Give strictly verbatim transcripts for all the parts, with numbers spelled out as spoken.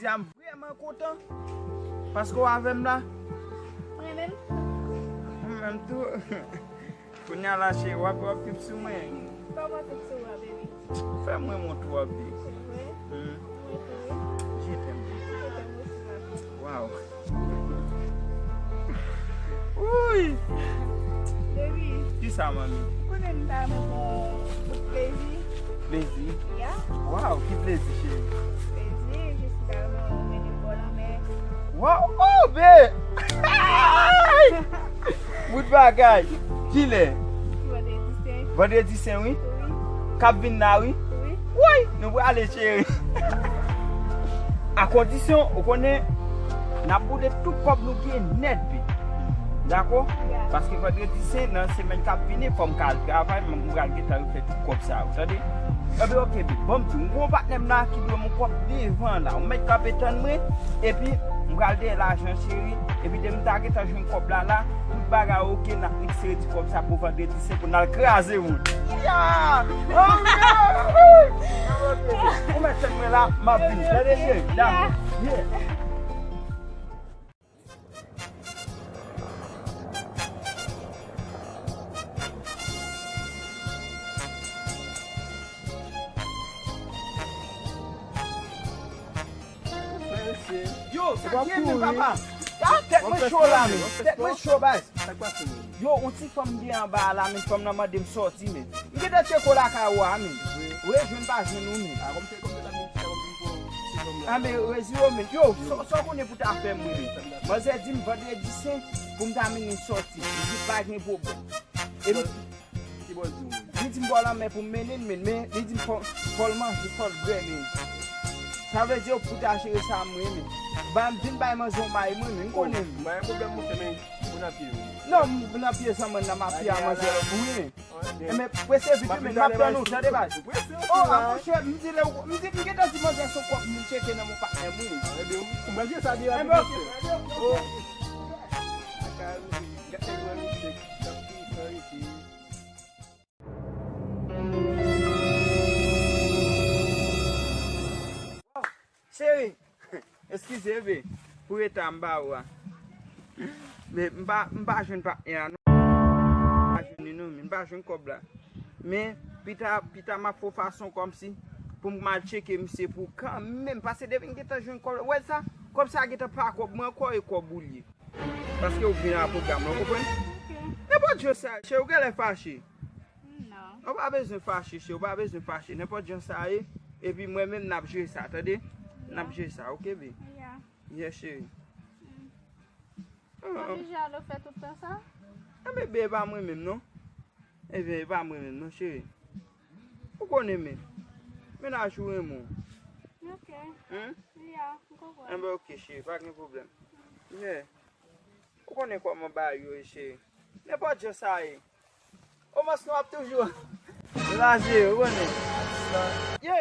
Sa m vrèman kontan paske w avè m la. Mwen menm. Mwen menm tou. Kounye a la, cheri, w ap, w ap trip sou mwen. Kòman trip sou mwen, baby? Fè mwen montre w ap viv. Se vre? Hmm. Mwen tou, wi. Je t'aime. Je t'aime aussi, ma fille. Wow. Wouy! Baby. Kisa, manmi? Ou konnen m ta renmen pran yon bout plezi. Plezi? Yeah. Wow, ki plezi, cheri? Plezi, jis ta renmen mennen w bò lanmè. Wow, oh, be! Bout bagay. Kilè? Vandredi sen. Vandredi sen, wi. Wi. K ap vin la, wi. Wi. Woy, nou prale, cheri. A kondisyon, ou konnen, n ap boule tout kòb nou gen nèt, bi. Dakò? Yeah. Paske vandredi sen, nan semèn k ap vini, fò m ka al travay, m pral gentan refè tout kòb sa yo, tande? Ebyen, oke, bi. Bon, m di, m gon patnè m la ki dwe m yon kòb devan la. Ou mèt kanpe tann mwen, epi m pral dèyè lajan, cheri. Epi depi m ta gentan jwenn kòb la, la, tout bagay oke, n ap mikse redi kòb sa pou vandredi sen pou n al kraze moun. Yeah! Oh, yeah! Ou mèt tann mwen la, m ap vini. Tande, cheri, dakò. Yeah. Yo, sa k ye menm, papa? Ah, tèt mwen cho la, men. Tèt mwen cho, baz. Sa k pase, men? Yo, yon ti fanm gen anba a la, men fanm nan mande m sòti, men. M gentan tcheke w lakay ou a, men. Rejwenn pa jwenn ou, men. Ah, men, rezi yo, men. Yo, sa, sa w konnen pou ta fè m, wi, men. Manzè di m vandredi sen pou m ta mennen sòti. M di pa gen pwoblèm. E m Ki bò l di w menm? Li di m bò lanmè pou m mennen l, men, men li di m fò, fò l manje, fò l bwè, men. Sa vle di yo pou ta jere sa mwen, men. Ba m vin bay manzè yon may mwen, men, m konnen m. Oh, m pa gen pwoblèm, monchè, men ou nan pye m. Non, m nan pye zanmann nan, m ap pye a manzè. Wi, men. Enben, prese vit, men, m ap tann ou, tande, baz. Oh, a, monchè, m di lè, m di, m gentan di manzè se yon kòb, m tcheke nan men patnè m, wi. Enben, ou manje sa byen rapid, monchè. Oh. Gade granmoun chèk, k ap kriye san rete. Cheri, eskize, be, pou reta m ba ou a. Men, m pa, m pa jwenn patnè a, non. M pa jwenn li, non, men m pa jwenn kòb la. Men, pita, pita, m ap fè fason kòmsi pou m al tcheke misye pou kanmenm. Paske depi m gentan jwenn kòb la, ou wè sa? Kòb sa gentan pa kòb mwen ankò, e kòb ou l ye. Paske ou vin a pwogram la, ou konprann? Ok. Nenpòt jan sa, cheri, ou genlè fache. Non. Ou pa bezwen fache, cheri, ou pa bezwen fache. Nenpòt jan sa ye, epi mwen menm n ap jere sa, tande? N ap jere sa, ok, be? Yeah. Yeah, cheri. Mm. Ah, ah. Ou deja alo fè tout tan sa? Enben, be, e pa mwen menm, non. Enben, e pa mwen menm, non, cheri. Ou konnen, men. Mennaj ou renmen w. Ok. Hmm? Yeah, m konprann. Enben, ok, cheri, pa gen pwoblèm. Yeah. Ou konnen kòman bagay yo ye, cheri. Nenpòt jan sa ye. Omans nou ap toujou. Raje, ou konnen. Ye.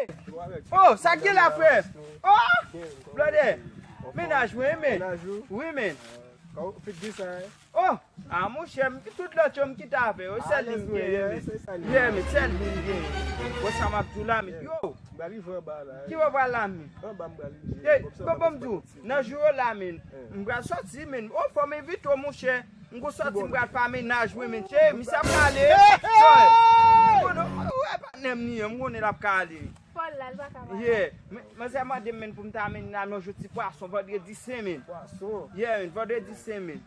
Oh, sa k gen la, frè? Oh! Blòdè. Mennaj mwen, men. Wi, men. Oh! Ah, monchè, m ki tout lòt yo m kite avè yo. Sèl li m genyen, men. Yeah, men, sèl li m genyen. Wè sa m ap di w la, men. Yo! M pral rive anba la. Ki wè pral la, men? Anba m pral rive. Bon, bon, m di w, nan jou yo la, men. M pral sòti, men. Oh, fò m envite w, monchè. M gon sòti, m pral pa mennaj mwen, men. Cheri, misye ap kale. Cheri. M konnen, ou wè patnè m li an, m konnen l ap kale. Fò l la, l pa ka pa la. Yeah. Men, manzè mande m, men, pou m ta mennen l al manje yon ti pwason vandredi sen, men. Pwason? Yeah, men, vandredi sen, men.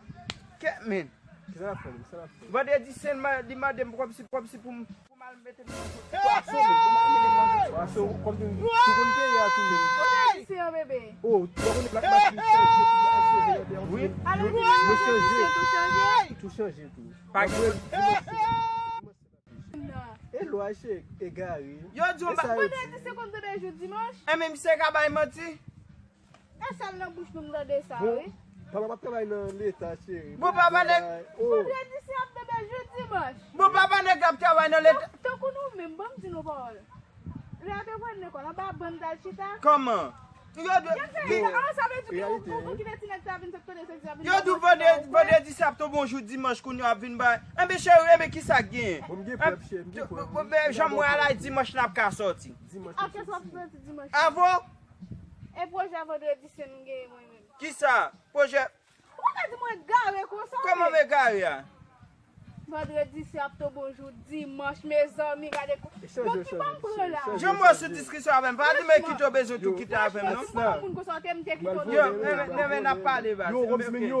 Kèt, men. Kisa l ap fè, men? Kisa l ap fè? Vandredi sen, li mande m kòmsi, kòmsi pou m, pou m al mete m nan pwason, men. Pou m al mete m nan pwason, kòmsi tou konn peyi a tou, men. Vandredi sen, bebe. Oh, ou pa konn black match, li chanje, li chanje, li chanje. Wi. Alò, yo chanje. Tou chanje. Tou chanje, tou. Pa gen. Non. E lwa, cheri, egare. Yo di w ba. Vandredi se konn tonbe jou dimanch? Enben, misye ka bay manti. E sèl nan bouch nou m tande sa, wi. Papa p ap travay nan leta, cheri. Bon, papa nèg. Vandredi se ap tonbe jou dimanch. Bon, papa nèg ap travay nan leta. Tankou nou menm, ban m di nou pawòl. Lè yo te pran lekòl, anba bann t al chita. Kòman? Yo di, yo di vandredi, vandredi se ap tonbe yon jou dimanch kounye a ap vin bay. Enben, cheri, enben, kisa k genyen? Bon, m gen prèv, cheri, m gen prèv. Jan m wè a la, dimanch n ap ka sòti. Dimanch n ap sòti. Avò? E pwojè vandredi sen nou genyen mwen menm. Kisa? Pwojè. Ou pa ka di mwen gare konsa. Kòman m egare a? Vandredi sen ap tonbe yon jou dimanch, mezanmi, gade ko-, bon, ki ban m pran la? Jan m wè sou diskisyon avè m, pa di men kite w bezwen tou kite avè m, non. Ou pa moun konsa, te m te kite w. Yo, men, men, men, n ap pale, baz. Yo, Robs Minyo,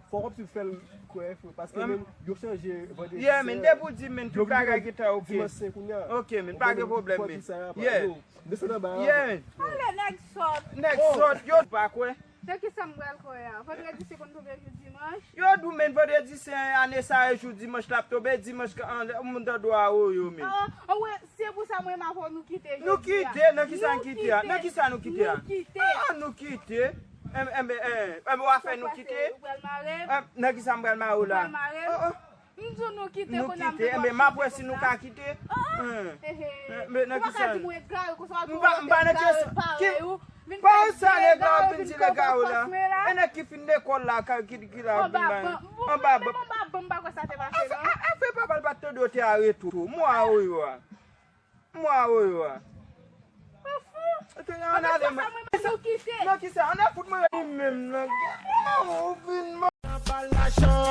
fò Robs fè l kwè, frè, paske men, yo chanje vandredi sen. Yeah, men, depi w di, men, tout bagay gentan oke. Dimanch sen kounye a. Oke, men, pa gen pwoblèm, men. Yeah. Desann anba a. Yeah. Ale, nèg sòt. Nèg sòt, yo pa kwè. Nan kisa m pral kwè a? Vandredi sen konn tonbe jou dimanch? Yo di w, men, vandredi sen ane sa a, jou dimanch l ap tonbe, dimanch, an, moun tande w a, o, yo, men. Ah, ah, wè, se pou sa mwen m avè w nou kite jodi a. Nou kite? Nan kisa n kite a? Nan kisa nou kite a? Nou kite. Ah, nou kite? Enben, enben, enben, w a fè nou kite? Ou pral mare m? Nan kisa m pral mare w la? Ou pral mare m? Oh, oh. M di w nou kite, kounye a m te kite. Enben, m ap wè si nou ka kite. Ah, ah. Enben, nan kisa? Ou pa ka di mwen egare konsa, m pa nan kesyon. Pa sa nèg la ap vin di l egare la. E nèg ki fin lekòl la, ki, ki la vin bay. Anba ban. Anba ban, m pa kwè sa te pase, non. Afè papa l pa t tande w te arete w. Mwa oyo a. Mwa oyo a. Ou fou? Ann ale, mwen. Nou kite. Nan kisa? Ann al fout mwen li menm nan. Ou vin. Nan pa lachan.